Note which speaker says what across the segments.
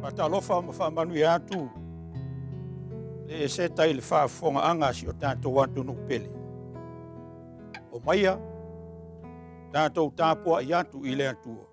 Speaker 1: Faatalofa ma faamanuia atu le eseta i le faafofogaaga a si o tatou atunuu pele. Omaia, tatou tapuai atu i le Atua.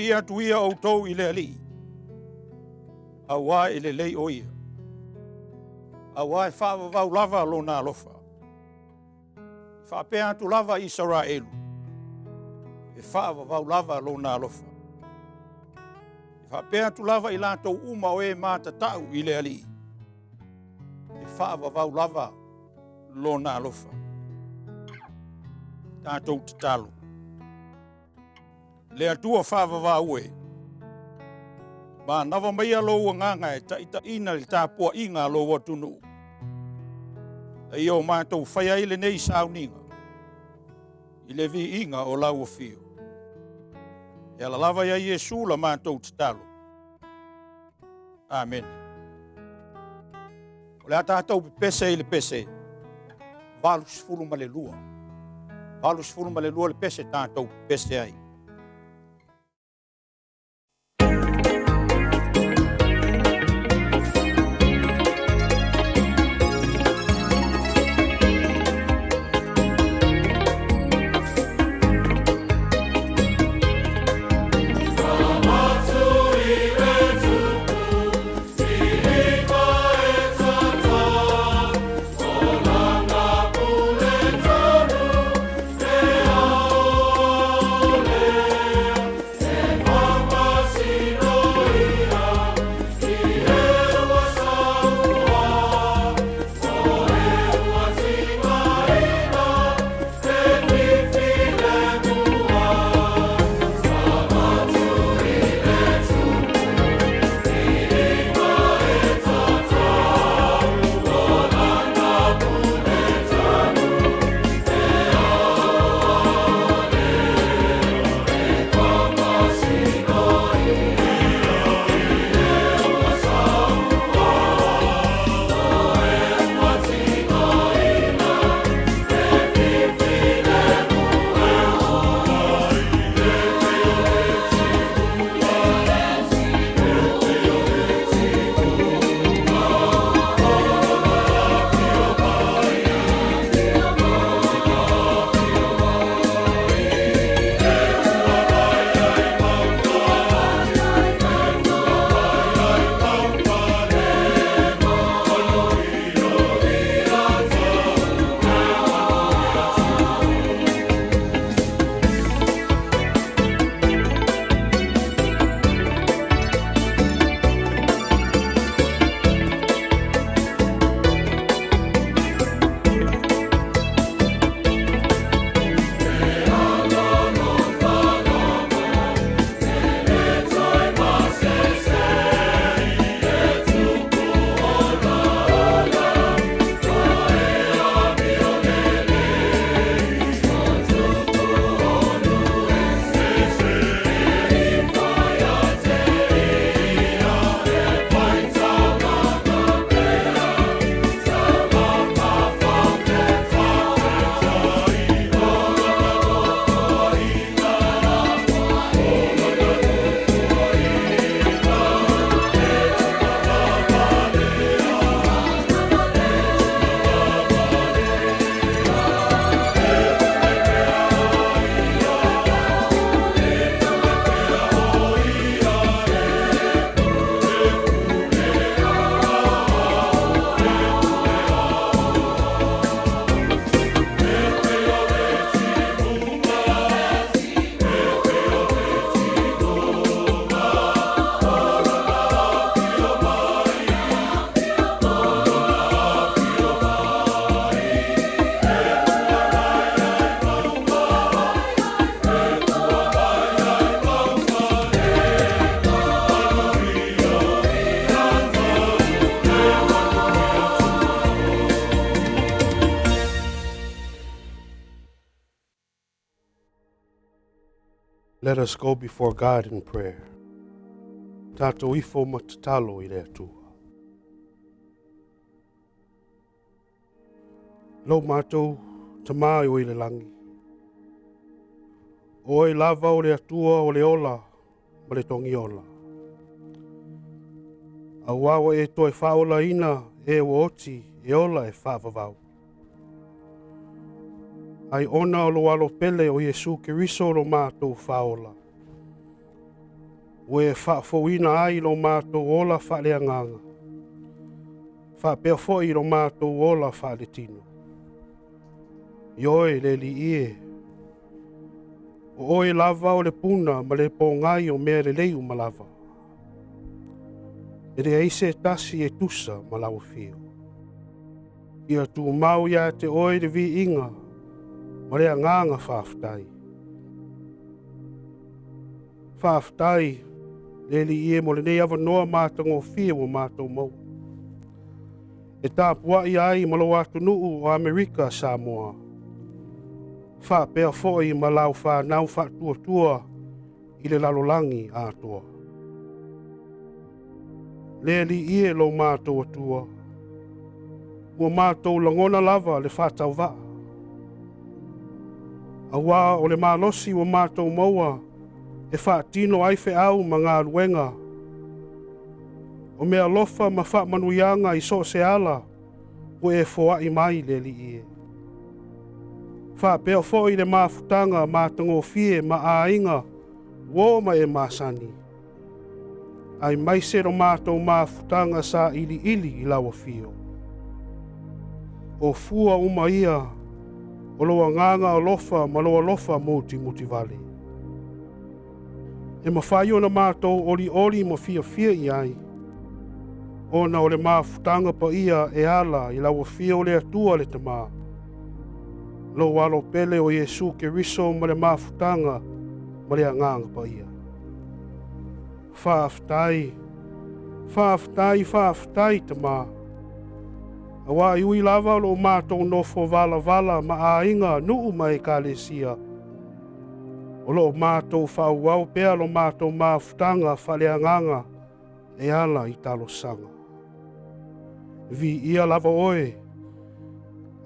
Speaker 1: Vivii atu ia outou i le Alii, auā e lelei o ia, auā e faavavau lava lona alofa. E faapea atu lava i Isaraelu, e faavavau lava lona alofa. E faapea atu lava i latou uma o e matatau i le Alii, e faavavau lava lona alofa. Tatou tatalo. Le Atua faavavau e, manava maia lou agaga e taitaiina le tapuaiga a lou atunuu, a ia o matou faia ai lenei sauniga i le viiga o lau afio. E ala lava ia Iesu la matou tatalo. Amene. O le a tatou pepese i le pese 82. 82 le pese tatou pepese ai.
Speaker 2: Let us go before God in prayer. Tatou ifo ma tatalo i le Atua. Lo matou Tama e o i le lagi. O oe lava o le Atua o le ola ma le togiola. Auā ua e toe faaolaina e ua oti e ola e faavavau. Ai ona o lou Alo pele o Iesu Keriso lo matou Faaola, ua e faafouina ai lo matou ola faaleagaga, faapea foi lo matou ola faaletino. Ioe le Alii e, o oe lava o le puna ma le pogai o mea lelei uma lava. E leai se tasi e tusa ma lau afio. Ia tumau ia te oe le viiga ma le agaga faafetai. Faafetai le Alii e mo lenei avanoa matagofie ua matou maua. E tapuai ai ma lou atunuu o Amerika Samoa. Faapea foi ma lau whānau faatuatua i le lalolagi atoa. Le Alii e lo matou Atua, ua matou lagona lava le faatauvaa. Auā o le malosi ua matou maua e faatino ai feau ma galuega. O meaalofa ma faamanuiaga i so o se ala ua e foai mai le Alii e. Faapea foi le mafutaga matagofie ma aiga uo ma e masani. Aemaise lo matou mafutaga sailiili i lau afio. O fua uma ia o lou agaga alofa ma lou alofa mutimutivale. E mafai ona matou olioli ma fiafia i ai, ona o le mafutaga paia e ala i lau afio o le Atua le Tama. Lou Alo pele o Iesu Keriso ma le mafutaga ma le agaga paia. Faafetai, faafetai, faafetai Tama. Auā e ui lava o lo o matou nofo valavala ma aiga, nuu ma ekalesia, o lo o matou faaauau pea lo matou mafutaga faaleagaga e ala i talosaga. Viia lava oe,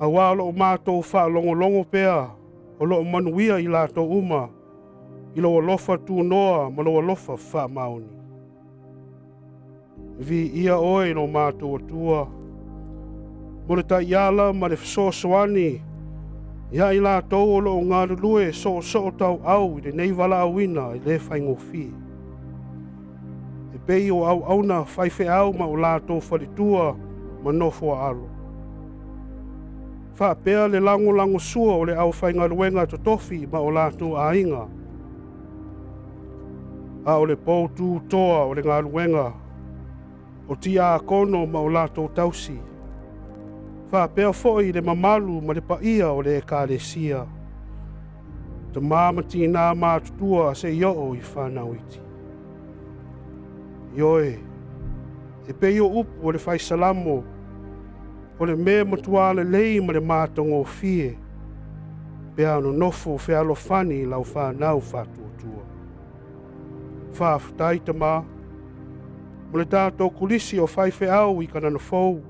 Speaker 2: auā o lo o matou faalogologo pea o lo o manuia i latou uma i lou alofa tunoa ma lou alofa faamaoni. Viia oe lo matou Atua, mo le taiala ma le fesoasoani ia i latou o lo o galulue soosoo tauau i lenei valaauina e le faigofie. E pei o auauna faifeau ma o latou faletua ma nofo a alo. Faapea le lagolagosua o le aufaigaluega totofi ma o latou aiga. A o le pou tutoa o le galuega o tiakono ma o latou tausi. Faapea foi le mamalu ma le paia o le ekalesia. Tama ma tina matutua seia oo i fanau iti. Ioe, e pei o upu o le fai Salamo, o le mea matua lelei ma le matagofie, pe a nonofo fealofani lau whānau faatuatua. Faafetai Tama, mo le tatou kolisi o faifeau i Kanana Fou,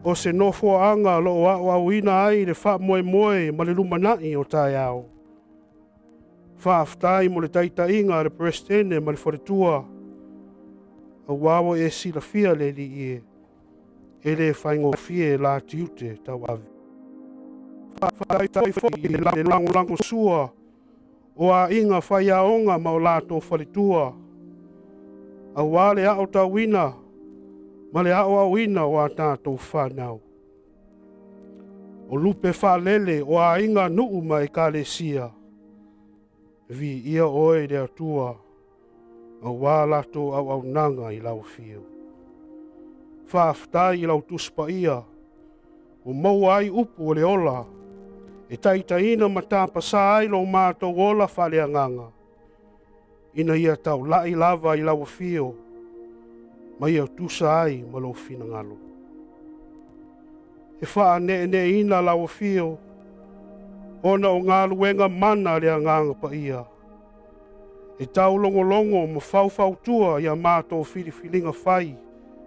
Speaker 2: o se nofoaga lo o aoaoina ai le faamoemoe ma le lumanai o taeao. Faafetai mo le taitaiga a le Peresetene ma le faletua, auā ua e silafia le Alii e, e le faigofie la tiute tauave. Faafetai foi i le lagolagosua o aiga faiaoga ma o latou faletua, auā le aotauina ma le aoaoina o a tatou whanau. O lupe faalele o aiga nuu ma ekalesia, viia oe le Atua, auā latou auaunaga i lau afio. Faafetai i lau Tusi Paia, ua maua ai upu o le ola, e taitaiina ma tapasā ai lo matou ola faaleagaga, ina ia taulai lava i lau afio, ma ia tusa ai ma lou finagalo. E faaneeneeina lau afio, ona o galuega mana le agaga paia. E taulogologo ma faufautua i a matou filifiliga fai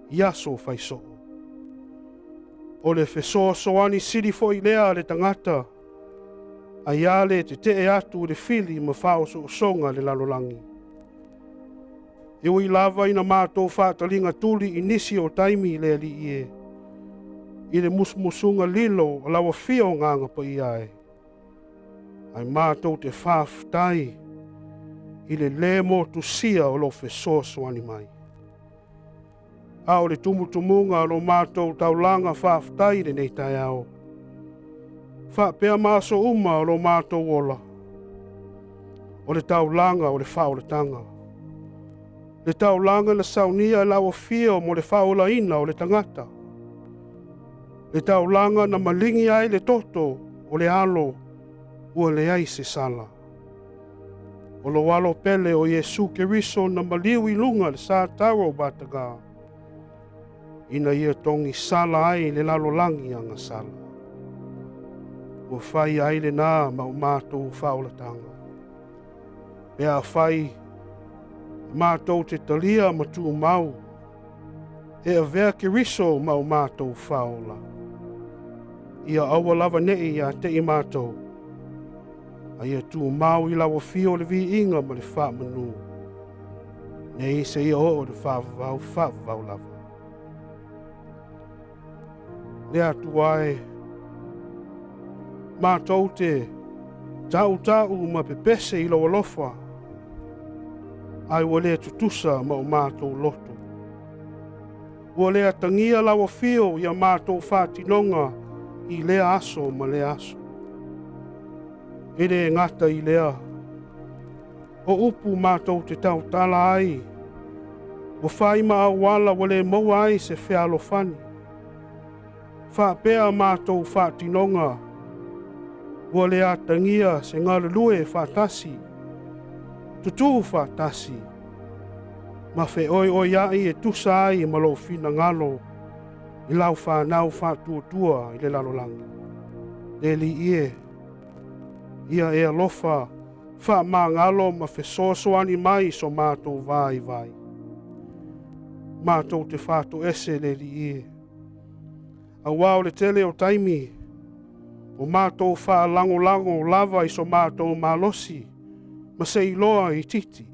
Speaker 2: i aso faisoo. O le fesoasoani sili foi lea a le tagata, ae a le tetee atu i le fili ma faaosoosoga a le lalolagi. E ui lava ina matou faataliga tuli i nisi o taimi le Alii e, i le musumusuga lilo o lau Afio Agaga Paia e, ae matou te faafetai i le lē motusia o lou fesoasoani mai. A o le tumutumuga o lo matou taulaga faafetai i lenei taeao, faapea ma aso uma o lo matou ola, o le taulaga o le faaolataga, le taulaga na saunia e lau Afio mo le faaolaina o le tagata, le taulaga na maligi ai le toto o le alo ua leai se sala. O lou Alo pele o Iesu Keriso na maliu i luga le sa taua o mataga, ina ia togisala ai le lalolagi agasala. Ua fai ai lena ma o matou faaolataga. Pe afai matou te talia ma tumau e avea Keriso ma o matou faaola, ia aua lava ne'i ia te i matou, a ia tumau i lau Afio le viiga ma le faamanu, nei seia oo i le faavavau faavavau lava. Le Atua e, matou te tautau ma pepese i lou alofa, ae ua le tutusa ma o matou loto. Ua le atagia lau Afio i a matou faatinoga i lea aso ma lea aso. E le gata i lea, o upu matou te tautala ai, ua fai ma auala ua le maua ai se fealofani. Faapea matou faatinoga, ua le atagia se galulue faatasi, tutū faatasi, ma feoioiai e tusa ai ma lou finagalo i lau fanau faatuatua i le lalolagi. Le Alii e, ia e alofa faamagalo ma fesoasoani mai so matou vaivai. Matou te faatoese le Alii e, auā o le tele o taimi, o matou faalagolago lava i so matou malosi ma se iloa itiiti,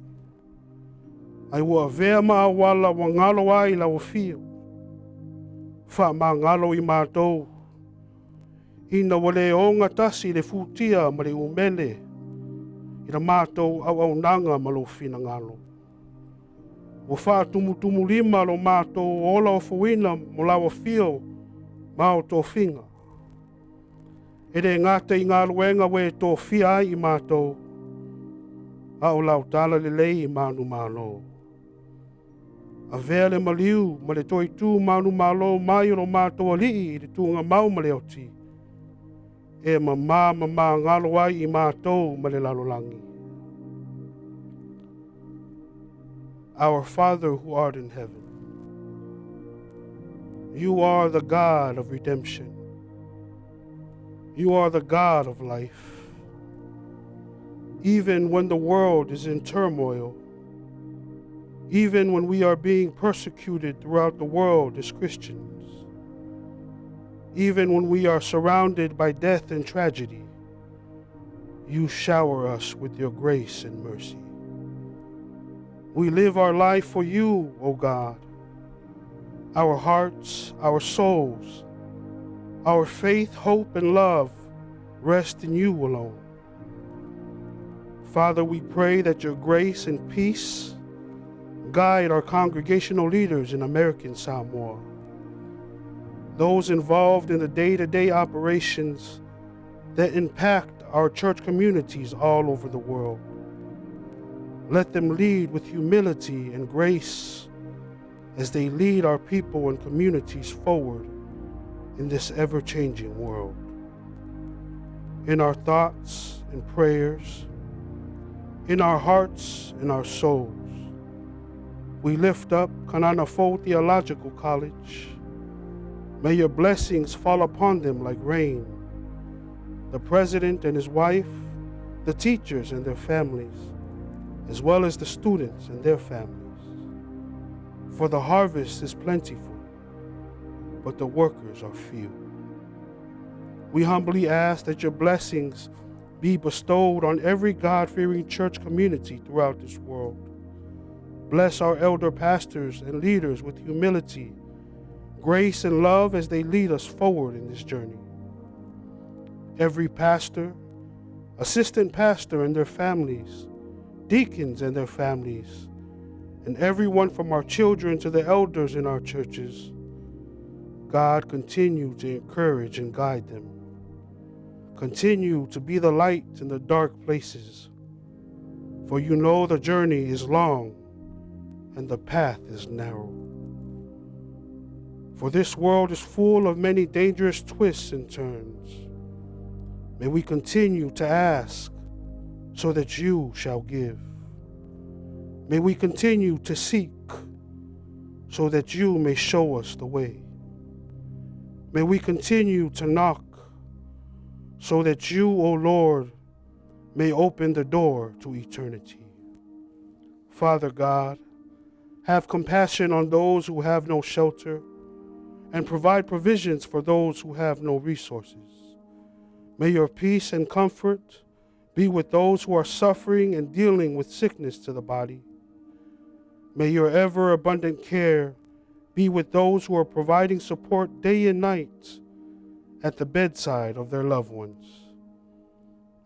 Speaker 2: ae ua avea ma auala ua galo ai lau Afio. Faamagalo i matou, ina ua le ogatasi le futia ma le umele i la matou auaunaga ma lou finagalo. Ua faatumutumulima lo matou ola ofoina mo lau Afio ma o tofiga. E le gata i galuega ua e tofia ai i matou, a o lau talalelei i manumalo. Avea le maliu ma le toe tu manumalo mai o lo matou Alii i le tuugamau ma le oti, e mamā ma magalo ai i matou ma le lalolagi. Our Father who art in heaven, you are the God of redemption. You are the God of life. Even when the world is in turmoil, even when we are being persecuted throughout the world as Christians, even when we are surrounded by death and tragedy, you shower us with your grace and mercy. We live our life for you, O God. Our hearts, our souls, our faith, hope, and love rest in you alone. Father, we pray that your grace and peace guide our congregational leaders in American Samoa, those involved in the day-to-day operations that impact our church communities all over the world. Let them lead with humility and grace as they lead our people and communities forward in this ever-changing world. In our thoughts and prayers, in our hearts and our souls, we lift up Kanana Fou Theological College. May your blessings fall upon them like rain. The president and his wife, the teachers and their families, as well as the students and their families. For the harvest is plentiful, but the workers are few. We humbly ask that your blessings be bestowed on every God fearing church community throughout this world. Bless our elder pastors and leaders with humility, grace, and love as they lead us forward in this journey. Every pastor, assistant pastor and their families, deacons and their families, and everyone from our children to the elders in our churches, God continue to encourage and guide them. Continue to be the light in the dark places, for you know the journey is long and the path is narrow. For this world is full of many dangerous twists and turns. May we continue to ask so that you shall give. May we continue to seek so that you may show us the way. May we continue to knock so that you, O Lord, may open the door to eternity. Father God, have compassion on those who have no shelter and provide provisions for those who have no resources. May your peace and comfort be with those who are suffering and dealing with sickness to the body. May your ever abundant care be with those who are providing support day and night at the bedside of their loved ones.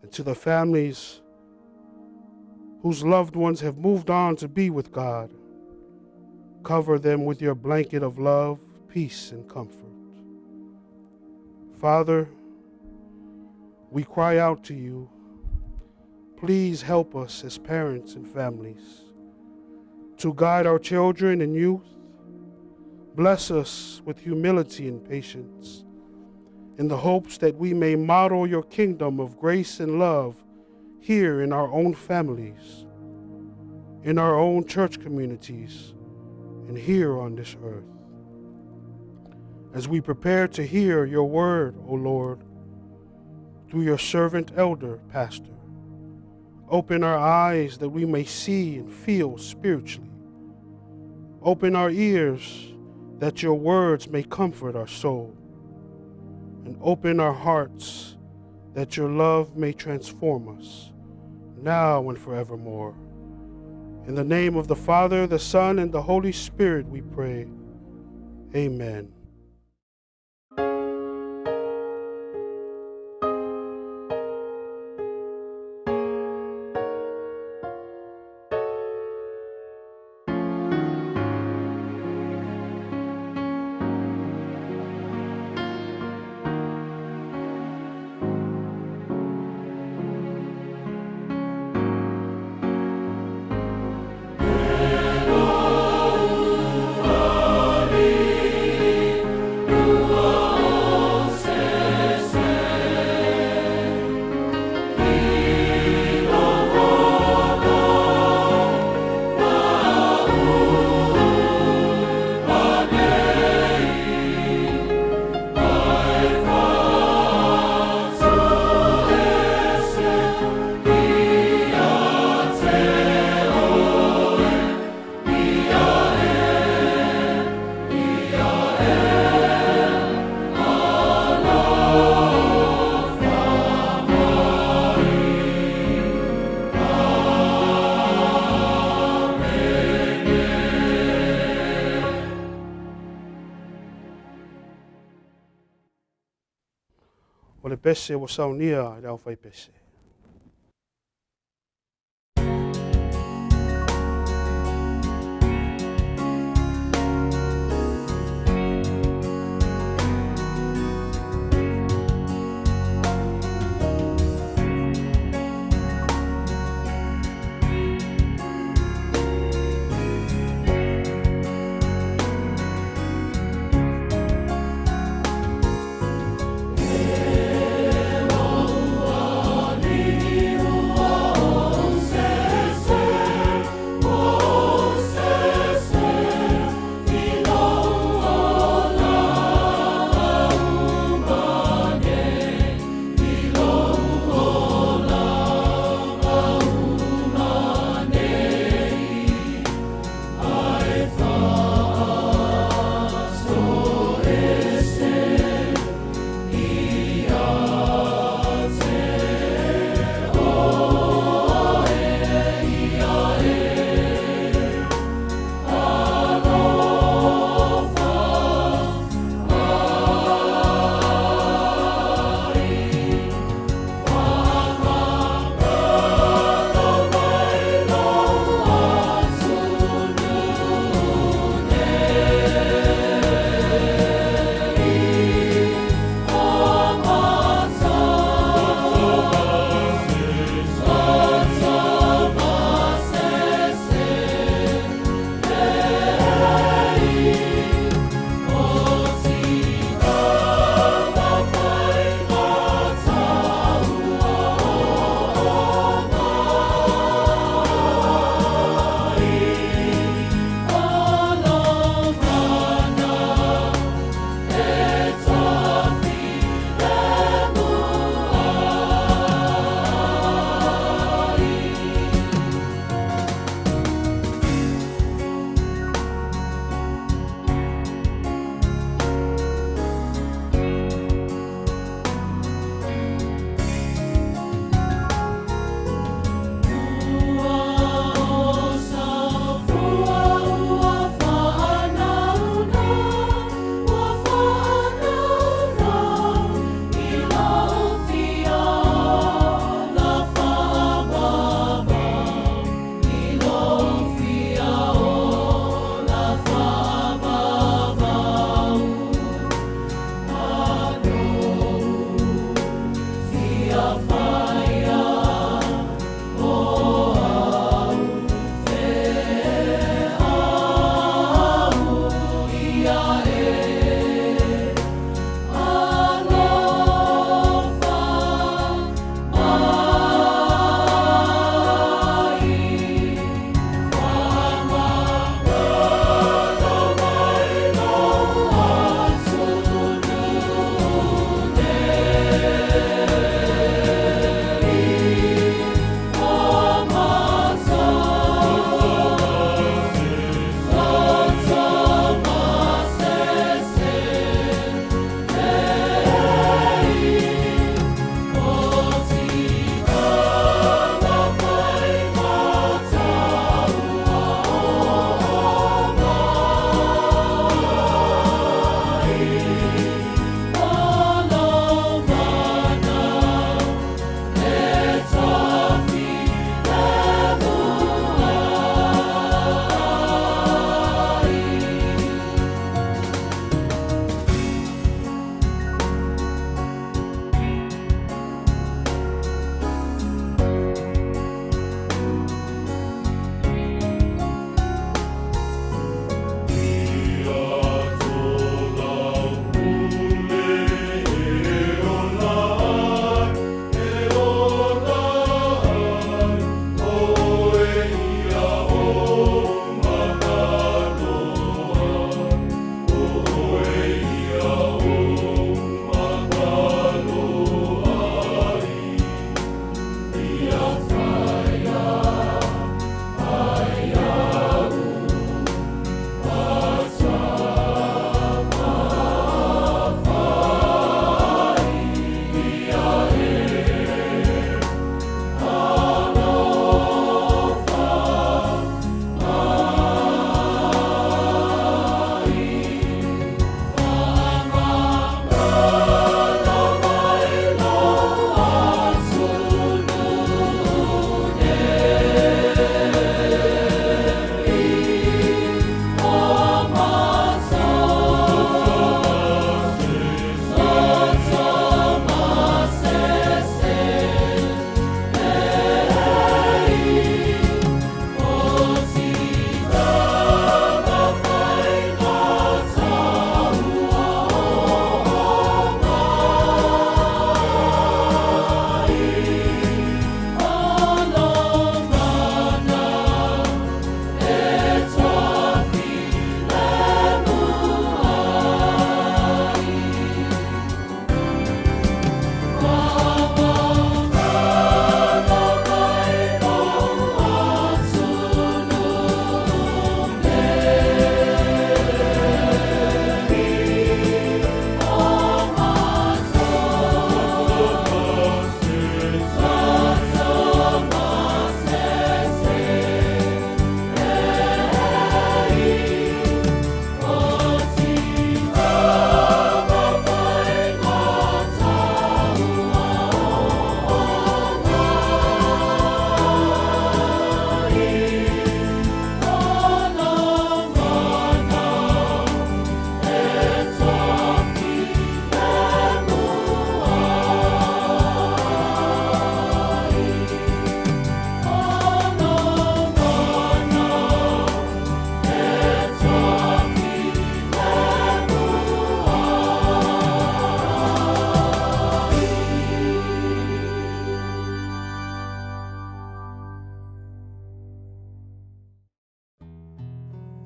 Speaker 2: And to the families whose loved ones have moved on to be with God, cover them with your blanket of love, peace, and comfort. Father, we cry out to you. Please help us as parents and families to guide our children and youth. Bless us with humility and patience in the hopes that we may model your kingdom of grace and love here in our own families, in our own church communities, and here on this earth. As we prepare to hear your word, O Lord, through your servant elder, pastor, open our eyes that we may see and feel spiritually. Open our ears that your words may comfort our soul. And open our hearts that your love may transform us now and forevermore. In the name of the Father, the Son, and the Holy Spirit, we pray. Amen. O le pese ua saunia i le aufaipese.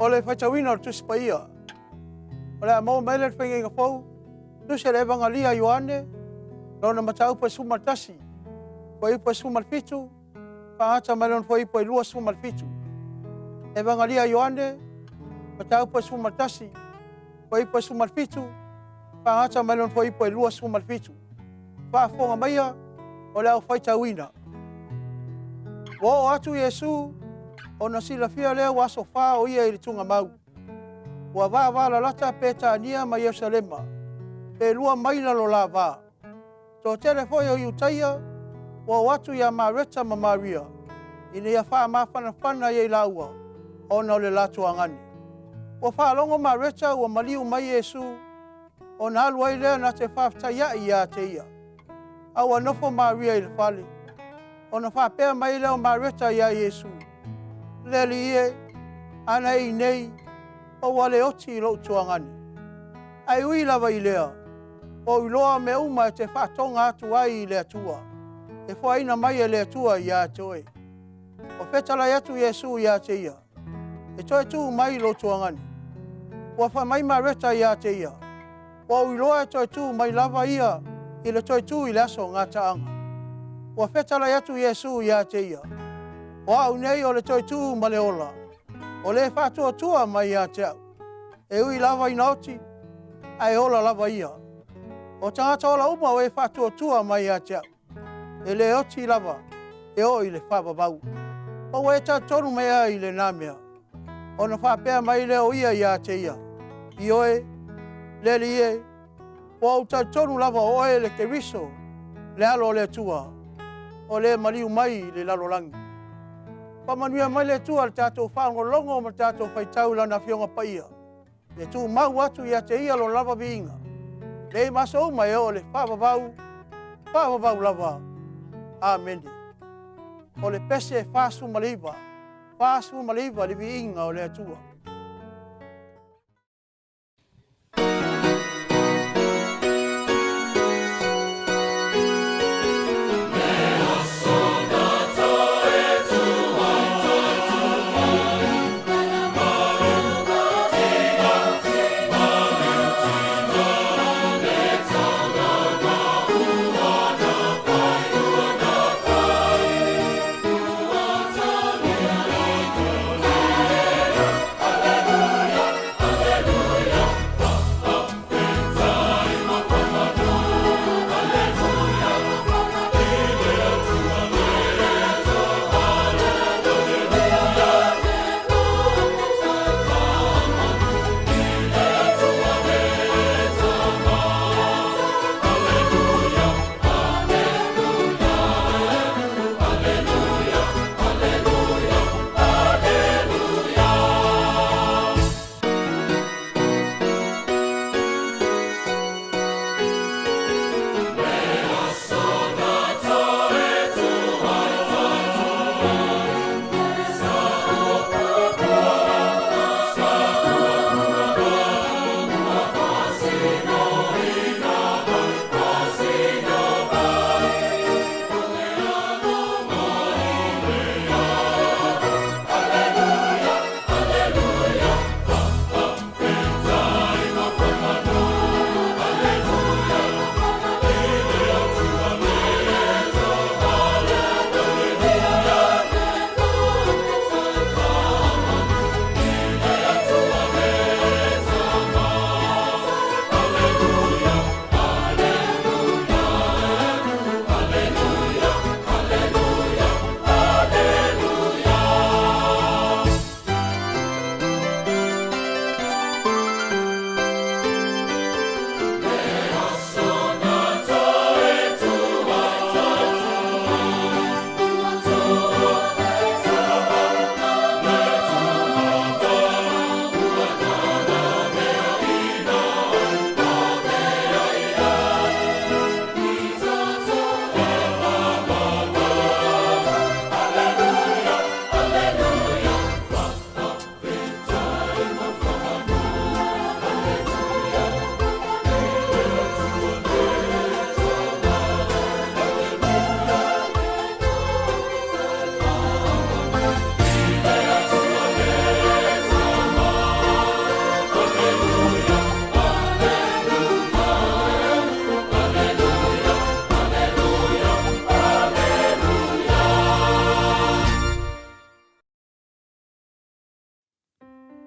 Speaker 3: O le faitauina o le Tusi Paia. O le a maua mai lea i le Faigaiga Fou, Tusi a le Evangalia a Ioane, lona mataupu e 11, fuaiupu e 17, faagata mai lona fuaiupu e 27. Evangalia a Ioane, mataupu e 11, fuaiupu e 17, faagata mai lona fuaiupu e 27. Faafofoga maia o le au faitauina. Ua oo atu Iesu, ona silafia lea ua asofa o ia i le tugamau. Ua vavalalata Petania ma Ierusalema, pe 2 maila lo la va. Toatele foi o Iutaia ua o atu ia Mareta ma Maria, ina ia faamafanafana ai i laua ona o le la tuagane. Ua faalogo Mareta ua maliu mai Iesu, ona alu ai lea na te faafetaiai ia te ia. A ua nofo Maria i le fale. Ona faapea mai lea o Mareta ia Iesu, “Le Alii e, ana e i inei, ua le oti lou tuagane. Ae ui lava i lea, ua ou iloa mea uma e te faatoga atu ai i le Atua, e foaina mai e le Atua ia te oe.” Ua fetalai atu Iesu ia te ia, “E toe tu mai lou tuagane.” Ua fai mai Mareta ia te ia, “Ua ou iloa e toe tu mai lava ia i le toe tu i le aso gataaga.” Ua fetalai atu Iesu ia te ia, “O au nei o le toe tu ma le ola. O le faatuatua mai ia te au, e ui lava ina oti, ae ola lava ia. O tagata ola uma o e faatuatua mai ia te au, e le oti lava e oo i le faavavau. Po ua e talitonu mai ea i lena mea?” Ona faapea mai lea o ia ia te ia, “Ioe, le Alii e, ua ou talitonu lava o Oe le Keriso, le Alo o le Atua, o Le maliu mai i le lalolagi.” Faamanuia mai le Atua i le tatou faalogologo ma le tatou faitau i Lana Afioga Paia. Ia tumau atu ia te Ia Lona lava viiga, nei ma aso uma e oo i le faavavau, faavavau lava. Amene. O le pese 49, 49 le viiga o le Atua.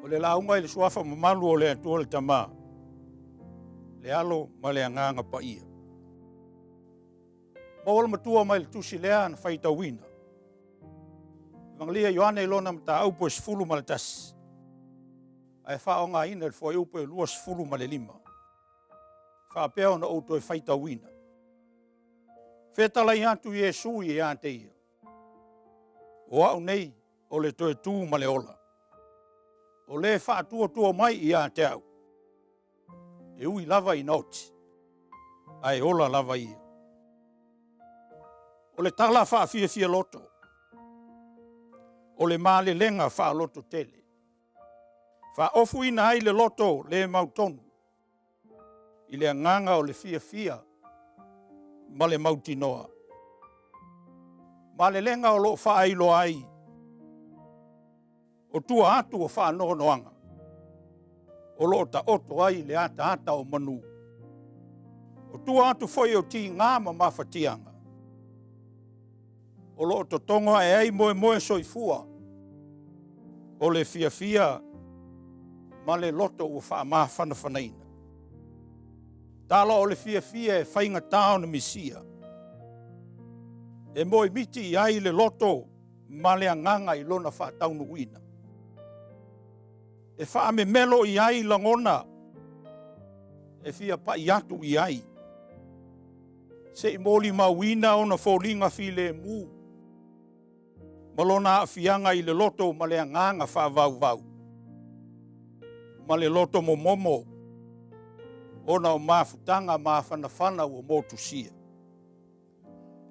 Speaker 1: O le lauga i le suafa mamalu o le Atua le Tama, le Alo ma le Agaga Paia. Maua le matua mai le tusi lea na faitauina. Evagalia Ioane i lona mataupu e 11, ae faaaogaina i le fuaiupu e 25. Faapea ona ou toe faitauina. Fetalai atu Iesu ia te ia, o au nei o le toe tu ma le ola. O le faatuatua mai ia te au, e ui lava ina oti, ae ola lava ia. O le tala faafiafia loto, o le malelega faaloto tele. Faaofuina ai le loto le mautonu i le agaga o le fiafia ma le mautinoa. Malelega o lo o faailoa ai o tua atu o faanoanoaga o lo o taoto ai le ataata o manu. O tua atu foi o tiga ma mafatiaga o lo o totogo ae ai moemoe soifua o le fiafia ma le loto ua faamafanafanaina. Tala o le fiafia e faigata ona misia, e moemiti i ai le loto ma le agaga i lona faataunuuina. E faamemelo i ai lagona e fia pai atu i ai, se i molimauina ona foliga filemu ma lona aafiaga i le loto ma le agaga faavauvau, ma le loto momomo ona o mafutaga mafanafana ua motusia.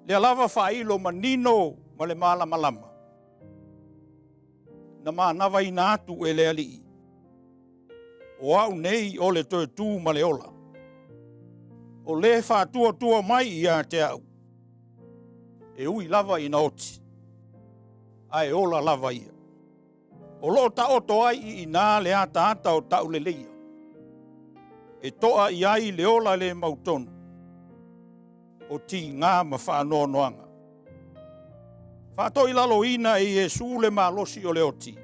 Speaker 1: Lea lava faailo manino ma le malamalama, na manavaina atu e le Alii, o au nei o le toe tu ma le ola, o le faatuatua mai ia te au, e ui lava ina oti, ae ola lava ia. O lo o taoto ai i ina le ataata o tauleleia, e toa i ai le ola le mautonu, o tiga ma faanoanoaga. Faatoilaloina e Iesu le malosi o le oti,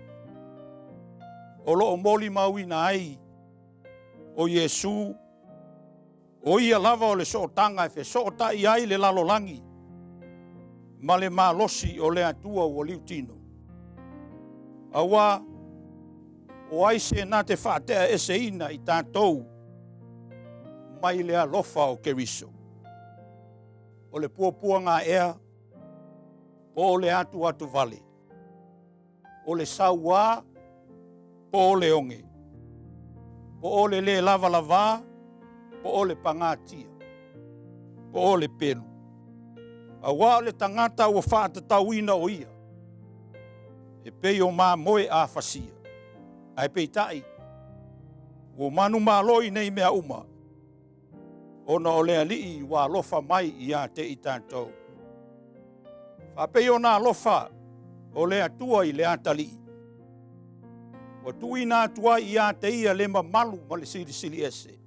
Speaker 1: o lo o molimauina ai o Iesu, o ia lava o le sootaga e fesootai ai le lalolagi ma le malosi o le Atua ua liutino. Aua o ai se na te faateaeseina i tatou mai le alofa o Keriso? O le puapuaga ea, po o le atuatuvale, o le sauā po o le oge, po o le lē lavalavā, po o le pagatia, po o le pelu. Aua o le tagata ua faatatauina o ia, e pei o mamoe a fasia, ae peitai, ua manumalo i nei mea uma, ona o le Alii ua alofa mai ia te i tatou. Faapei ona alofa o le Atua i le atalii, ua tuuina atu ai ia te ia le mamalu ma le silisili ese.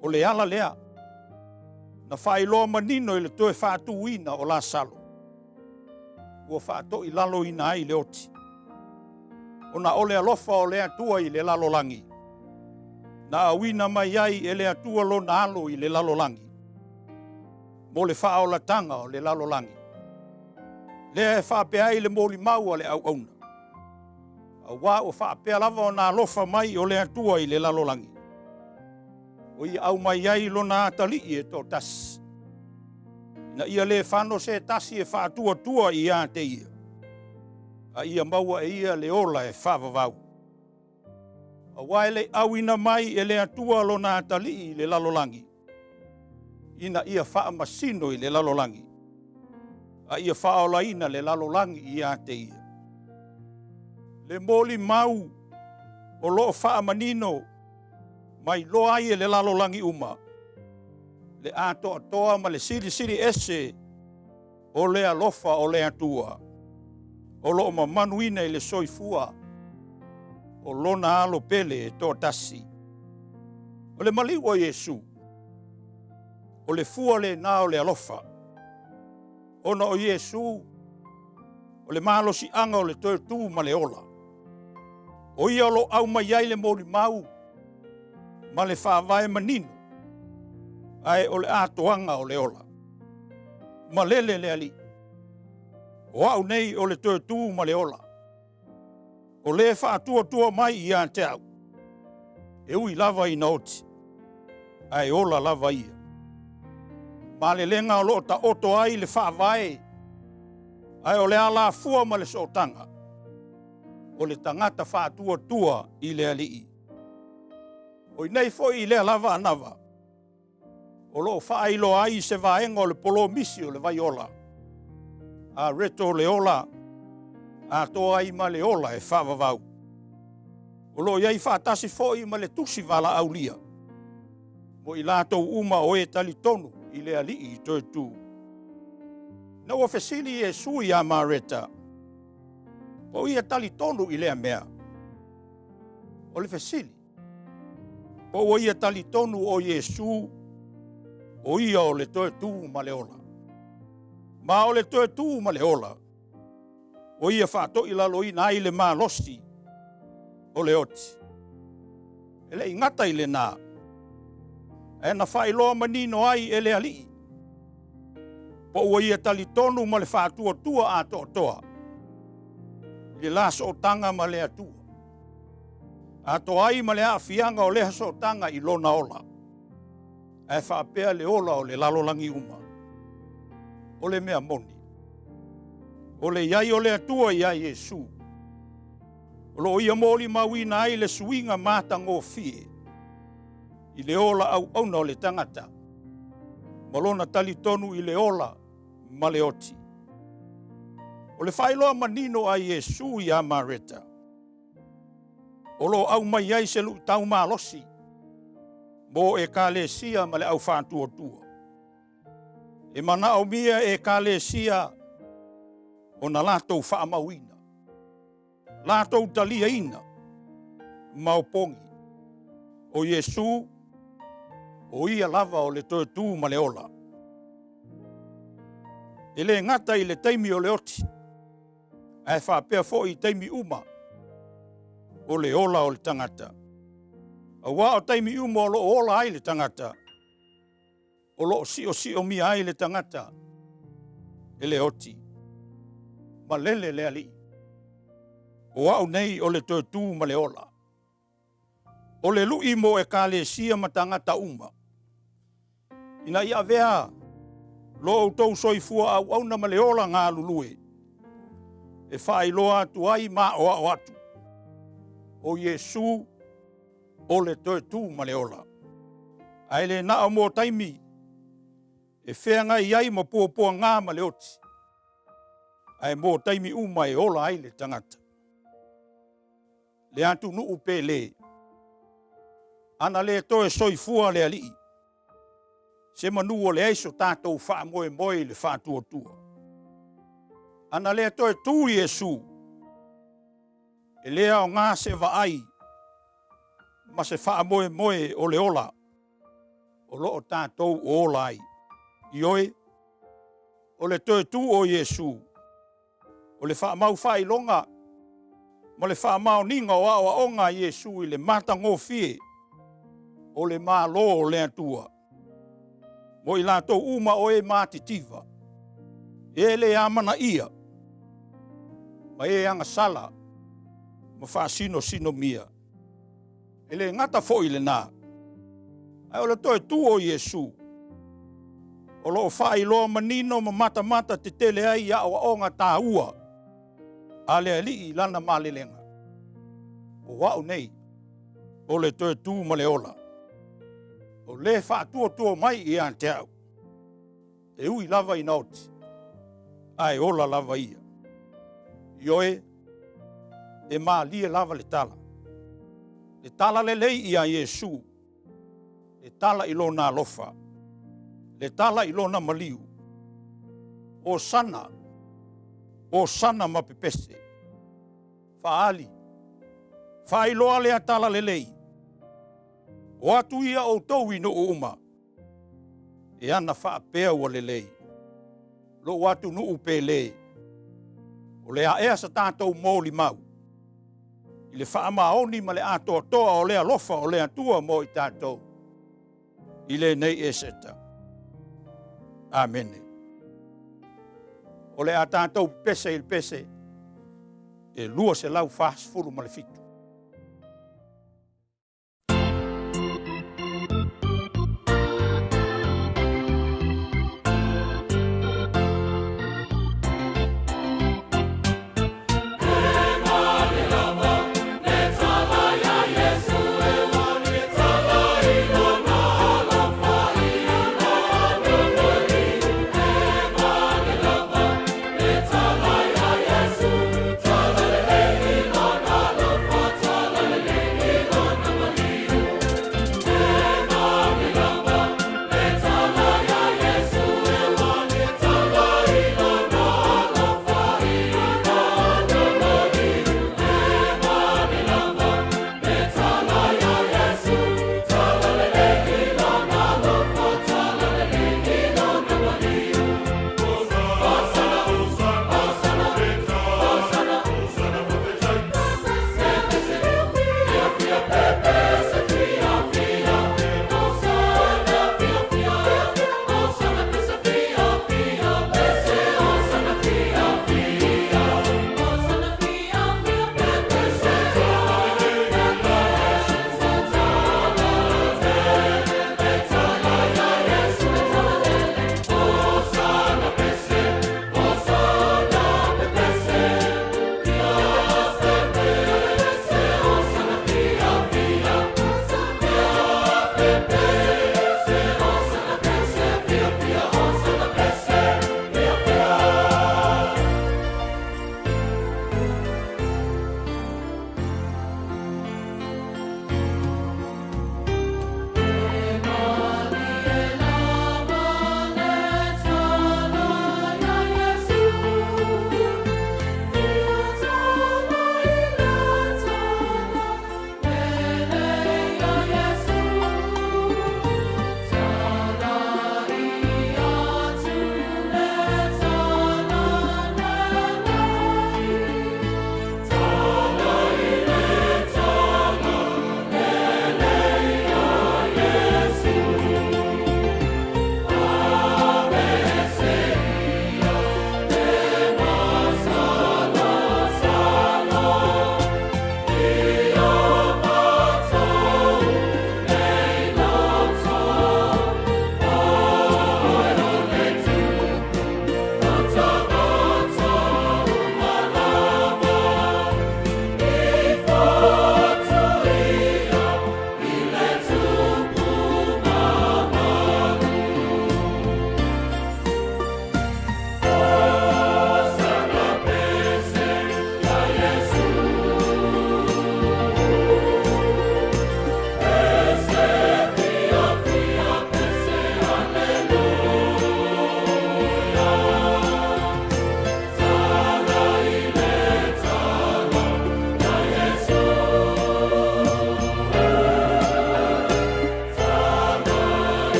Speaker 1: O le ala lea na faailoa manino i le toe faatuina o Lasalo, ua faatoilaloina ai le oti, ona o le alofa o le Atua i le lalolagi, na auina mai ai e le Atua lona alo i le lalolagi, mo le faaolataga o le lalolagi. Lea e faapea ai le molimau a le auauna, aua ua faapea lava ona alofa mai o le Atua i le lalolagi, o ia aumai ai lona atalii e toatasi, ina ia le fano se tasi e faatuatua ia te ia, a ia maua e ia le ola e faavavau. Aua e le auina mai e le Atua lona atalii i le lalolagi, ina ia faamasino i le lalolagi, a ia faaolaina le lalolagi ia te ia. Le molimau o lo o faamanino mai loa ai e le lalolagi uma, le atoatoa ma le silisili ese o le alofa o le Atua, o lo o mamanuina i le soifua o lona alo pele e toatasi. O le maliu o Iesu, o le fua lena o le alofa, ona o Iesu o le malosiaga o le toe tu ma le ola. O ia o lo o aumai ai le molimau ma le faavae manino, ae o le atoaga o le ola. Malele le Alii, o au nei o le toe tu ma le ola. O le faatuatua mai ia te au, e ui lava ina oti, ae ola lava ia. Malelega o lo o taoto ai le faavae, ae o le alafua ma le sootaga, o le tagata faatuatua i le Alii. O i nei foi i lea lava anava, o lo o faailoa ai se vaega o le polomisi o le vai ola, a reto le ola, atoa ai ma le ola e faavavau. O lo o i ai faatasi foi ma le tusi valaaulia, mo i latou uma o e talitonu i le Alii toe tu. Ina ua fesili Iesu iā Mareta, po o ia talitonu i lea mea? O le fesili, po ua ia talitonu o Iesu, o ia o le toe tu ma le ola. Ma o le toe tu ma le ola, o ia faatoilaloina ai le malosi o le oti. E le i gata i lena, ae na faailoa manino ai e le Alii, po ua ia talitonu ma le faatuatua atoatoa i le la sootaga ma le Atua, atoa ai ma le aafiaga o lea sootaga i lona ola, ae faapea le ola o le lalolagi uma. O le mea moni, o le i ai o le Atua iā Iesu, o lo o ia molimauina ai le suiga matagofie i le ola auauna o le tagata ma lona talitonu i le ola ma le oti. O le faailoa manino a Iesu iā Mareta, o lo o aumai ai se luitau malosi mo Ekalesia ma le au faatuatua. E manaomia e Ekalesia ona latou faamauina, latou taliaina ma opogi, o Iesu, o ia lava o le toe tu ma le ola. E le gata i le taimi o le oti, ae faapea foi i taimi uma o le ola o le tagata. Aua o taimi uma o lo o ola ai le tagata, o lo o siosiomia ai le tagata e le oti. Malele le Alii, o au nei o le toe tu ma le ola. O le lui mo Ekalesia ma tagata uma, ina ia avea lo outou soifua auauna ma le ola galulue, e faailoa atu ai ma aoao atu, o Iesu o le toe tu ma le ola. Ae le na o mo taimi e feagai ai ma puapuaga ma le oti, ae mo taimi uma e ola ai le tagata. Le atunuu pele, ana le toe soifua le Alii, se manu ua leai so tatou faamoemoe i le faatuatua. Ana le toe tu Iesu, e le aoga se vaai ma se faamoemoe o le ola o lo o tatou ola ai. Ioe, o le toe tu o Iesu, o le faamau faailoga ma le faamaoniga o aoaoga a Iesu i le matagofie o le Malo o le Atua. Mo i latou uma o e matitiva, e le amanaia, ma e agasala ma faasinosinomia. E le gata foi i lena, ae o le toe tu o Iesu, o lo o faailoa manino ma matamata tetele ai i aoaoga taua a le Alii i lana malelega. O au nei, o le toe tu ma le ola, o le faatuatua mai ia te au, e ui lava ina oti, ae ola lava ia. Ioe, e malie lava le tala. Le tala lelei iā Iesu, le tala i lona alofa, le tala i lona maliu. Osana, Osana ma pepese. Faaali, faailoa lea tala lelei. O atu ia outou i nuu uma, e ana faapea ua lelei. Lou atunuu pele, o le a ea sa tatou molimau. I le faamaoni ma le atoatoa o le alofa o le Atua mo i tatou i lenei Eseta. Amene. O le a tatou pepese i le pese e 247.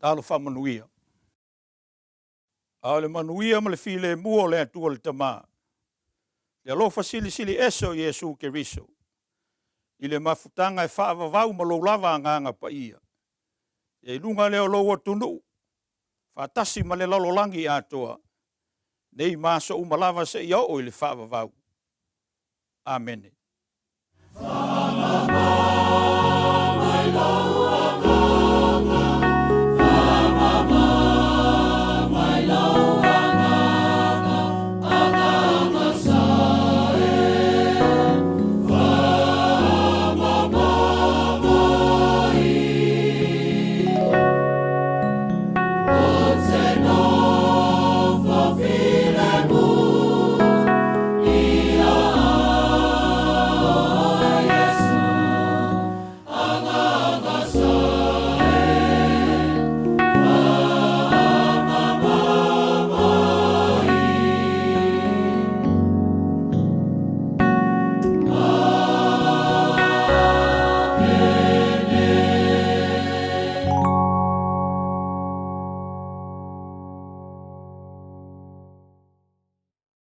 Speaker 1: Talofa manuia. A o le manuia ma le filemu o le Atua le Tama, le alofa silisili ese o Iesu Keriso, i le mafutaga e faavavau ma lou lava Agaga Paia, ia i luga lea o lou atunuu, faatasi ma le lalolagi atoa, nei ma aso uma lava seia oo i le faavavau. Amene.